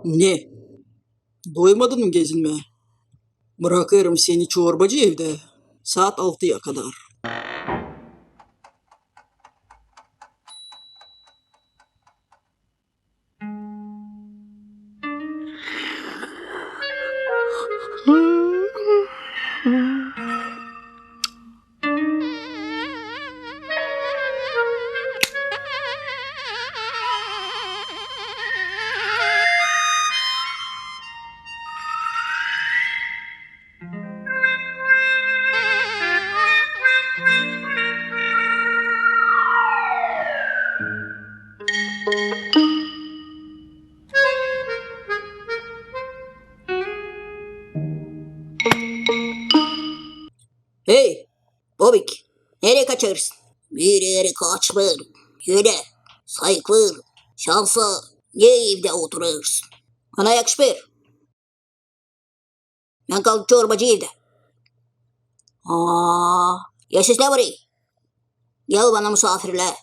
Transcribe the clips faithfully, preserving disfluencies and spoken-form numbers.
Ne? Doymadın mı gezinmää? Brakêrım seni çorbacı evdä saat altıya kadar. Hey, Bobik, nereyi kaçêrsın? Bir erä kaçmêêrım. Ölä, sayıklêêrım. Şansa, ne evdä oturêrsın? Bana yakışmêêr. Bän kaldım çorbacı evdä. Aa, ya sizlär burayı? Gel bana musaafirlää.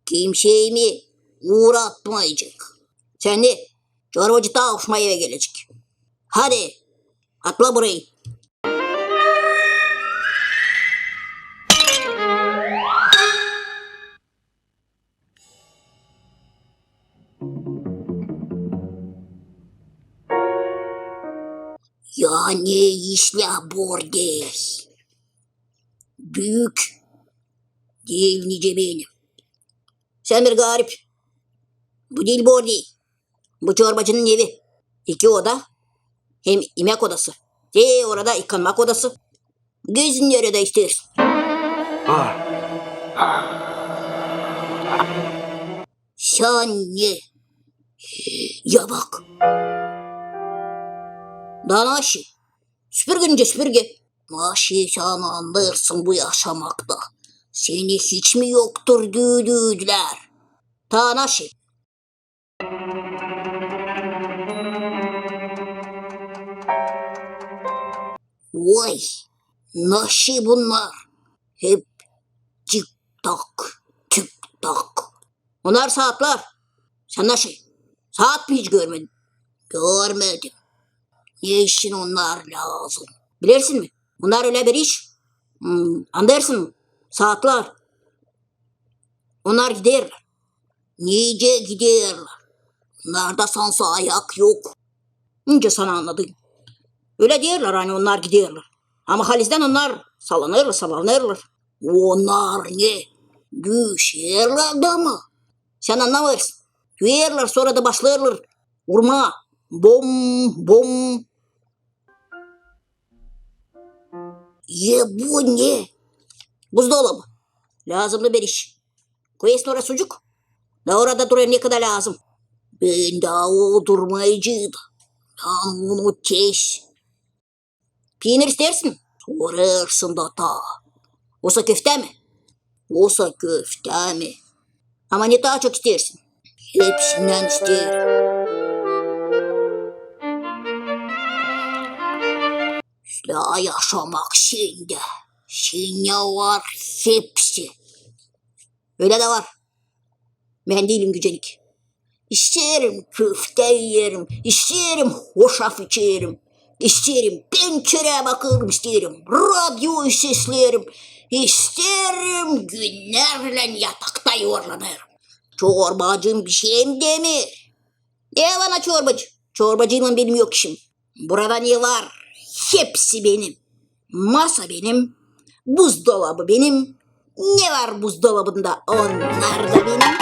Kimsey mi uğratmayacek. Sän de, çorbacı taa uşmaa evä gelecek. Hadi, atla burayı. Ya ne işlär burada? Büük. Diil nicä benim. Sän bir garip. Bu diil burada. Bu çorbacının evi. İki oda. Hem imäk odası. Te orada yıkanmak odası. Gezin neredä isteersin. Sän ne? Ya bak. Da naşey? Süpürgä nicä süpürgä. Naşey sän annêêrsın bu yaşamakta? Seni hiç mi yoktur düüdülär? Da naşey? Vay, naşey bunnar? Hep tik-tak, tik-tak. Onnar saatlar. Sän naşey? Saat mı hiç görmedin? Görmedim. Ne için onnar lääzım? Bilersin mi? Onnar ölä bir iş. Hmm, annêêrsın mı? Saatlar. Onnar giderlär. Nicä giderlär? Onnarda sansa ayak yok. Nicä sana annadayım? Ölä deerlär, ani onnar giderlär. Ama halizdän onnar sallanêrlar, sallanêrlar. Onnar ne? Düşerlär dä mi? Sän annamêêrsın. Tüerlär, sora da başlêêrlar urmaa. Bom, bom. E, bu ne? Buzdolabı. Lääzımnı bir iş. Koyêrsın oraya sucuk. Da orada durêr ne kadar lääzım. Bän dä o durmayacı da. Bän onu tez. Piinir isteersin? Sorêrsın da taa. Osa köftä mi? Osa köftä mi? Ama ne taa çok isteersin? Hepsindän isteerim. İslää yaşamak sendä. Sendä var hepsi. Ölä dä var. Bän diilim gücenik. İsteerim köftä iyerim, isteerim hoşaf içerim, isteerim pençerä bakêrım, isteerim radyoyu sesleerim, isteerim günnerlän yatakta yuvarlanêrım. Çorbacım bişey mi demeer. Ne bana çorbacı? Çorbacıylan benim yok işim. Burada ne var, hepsi benim. Masa benim, buzdolabı benim. Ne var buzdolabında, onnar da benim.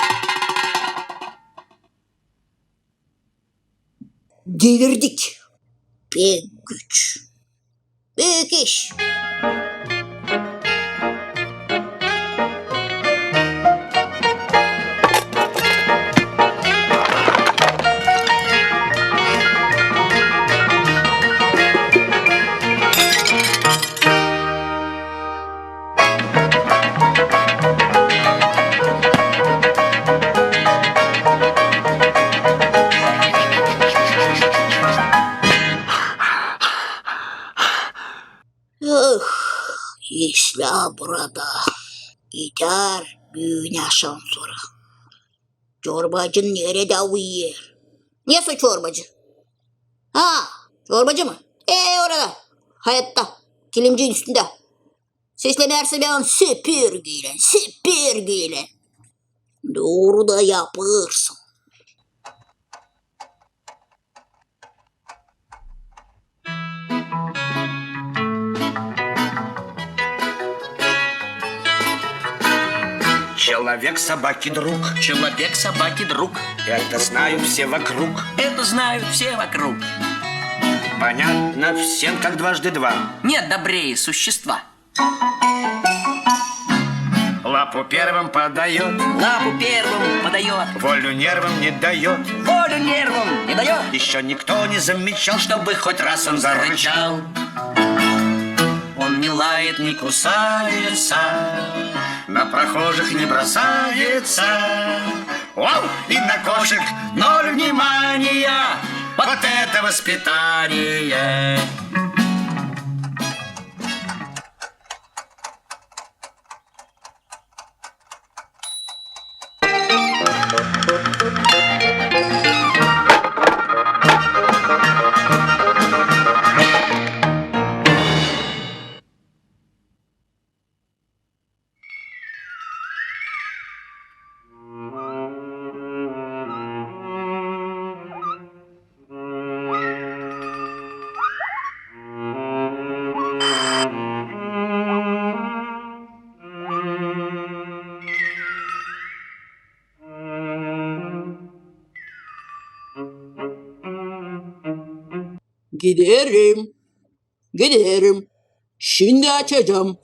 Delirdik. Pek güç. Büük iş. Öh, islää burada. Gider büün yaşam sora. Çorbacı neredä uyuyêr? Nesoy çorbacı? Ha, çorbacı mı? E, orada. Hayatta. Kilimciin üstündä. Seslemärsin bän onu süpürgeylän, süpürgeylän. Dooru da yapêrsın. Человек собаки друг. Человек собаки друг. Это знают все вокруг. Это знают все вокруг. Понятно всем, как дважды два. Нет добрее существа. Лапу первым подаёт. Лапу первым подаёт. Волю нервам не даёт. Волю нервам не даёт. Ещё никто не замечал, чтобы хоть раз он зарычал. Он не лает, не кусается, на прохожих не бросается. Вау! И на кошек ноль внимания. Вот это воспитание! Giderim. Giderim. Şindi açacam.